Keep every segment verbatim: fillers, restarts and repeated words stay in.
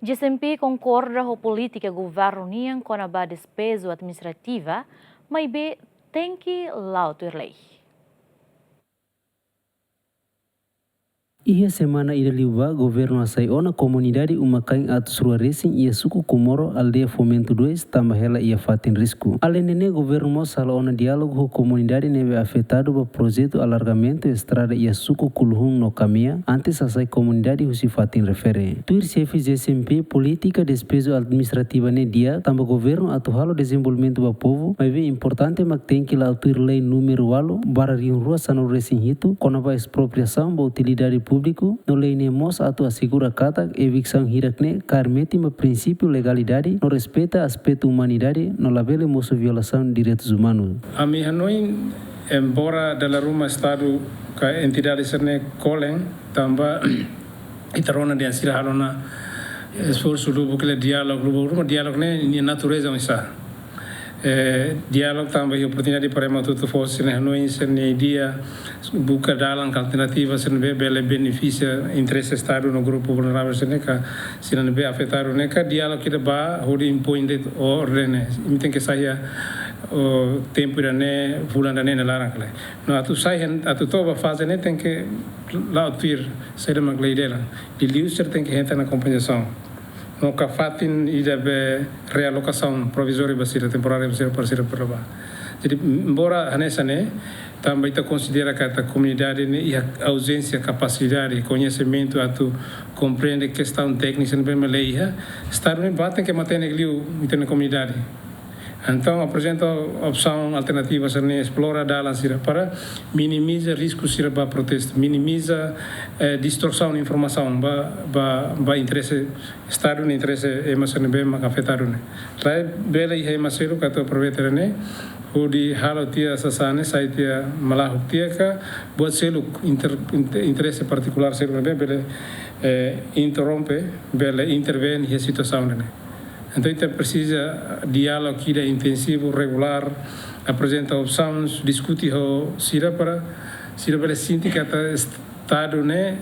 G S M P konkorda ho polítika governu nian kona-ba despezu administrativa, maibé tenke la'o tuir lei. Iha semana ida liubá, governu hasai ona komunidade uma-kain atus rua resin iha suku Comoro, aldeia Fomento dois, tanba hela iha fatin risku. Aleinde ne'e, governu mós halo ona diálogu ho komunidade ne'ebé afetadu ba projetu alargamentu estrada iha suku Kuluhun no Kamea, antes hasai komunidade husi fatin refere. Tuir xefe G S M P, polítika despezu administrativa ne'e di'ak, tanba governu atu halo dezenvolvimentu ba povu, maibé importante mak tenke la'o tuir lei númeru ualu barra rihun rua sanulu resin hitu, kona-ba espropriasaun ba utilidade públiku, no lei ne'e mós atu asegura katak eviksaun hirak ne'e kaer metin ba prinsípiu legalidade no respeita aspetu umanidade no labele mosu violasaun direitus umanus. Ami hanoin, embora dala ruma Estadu ka entidade sira-ne'e kolen, tanba ita rona dehan sira halo ona esforsu lubuk hela diálogu, lubuk ruma diálogu ne'e nia natureza oinsá. Eh, diálogu tanba iha oportunidade para ema hotu-hotu fó sira-nia hanoin, sira-nia ideia, buka dalan ka alternativa sira ne'ebé bele benefisia interese Estadu no grupu vulneravel sira-ne'e ka sira ne'ebé afetadu ne'e ka diálogu ida ba hodi impoin de'it orden ne'e. Imi tenke sai iha tempu ida-ne'e, fulan ida-ne'e nia laran ka lae. No atu sai hein, atu to'o ba faze ne'e tenke la'o tuir saida mak lei dehan. Liuliu sira tenke hetan akompañasaun. No ka fatin ida be realokasaun provizóriu ba sira, temporáriu ba sira, para sira para bá. Jadi, embora hanesan ne'e, tanba ita konsidera katak komunidade ne'e iha auzénsia kapasidade, koñesimentu atu komprende kestaun téknika ne'ebé mak lei iha, Estadu ne'e bá tenke matenek liu ita-nia komunidade. Entaun, aprezenta opsaun alternativa sira-ne'e, esplora dalan sira para minimiza risku sira ba protestu, minimiza, eh, distorsaun informasaun ba, ba, ba interese Estadu nia interese ema sira ne'ebé mak afetadu ne'e. Lae, bele iha ema seluk atu aproveita ne'e, hodi halo tiha sasán ne'e sai tiha malahuk tiha ka buat seluk inter-, inter-, interese partikulár seluk ne'ebé bele, eh, interrompe, bele intervene iha situasaun ne'e. Entaun, ita presiza diálogu ida intensivu, regulár, aprezenta opsaun, diskute ho sira para sira bele sente katak Estadu ne'e,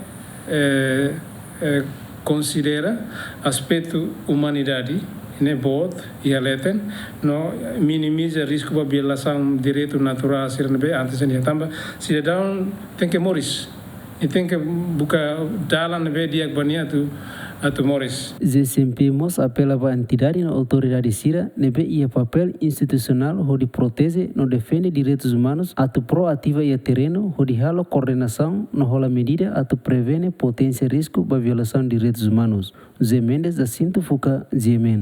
eh, eh, konsidera aspetu umanidade ne'e boot iha leten, no minimiza risku ba violasaun direitu naturál sira ne'ebé antes ne'e. Tanba sidadaun tenke moris, i tenke buka dalan ne'ebé di'ak ba nia atu, atu moris. G S M P mós apela ba entidade no autoridade sira ne'ebé iha papél institusionál hodi proteje no defende direitus umanus atu proativa iha terrenu hodi halo koordenasaun no hola medida atu prevene poténsia risku ba violasaun direitus umanus. José Mendes da Cinto Fuca, G M N.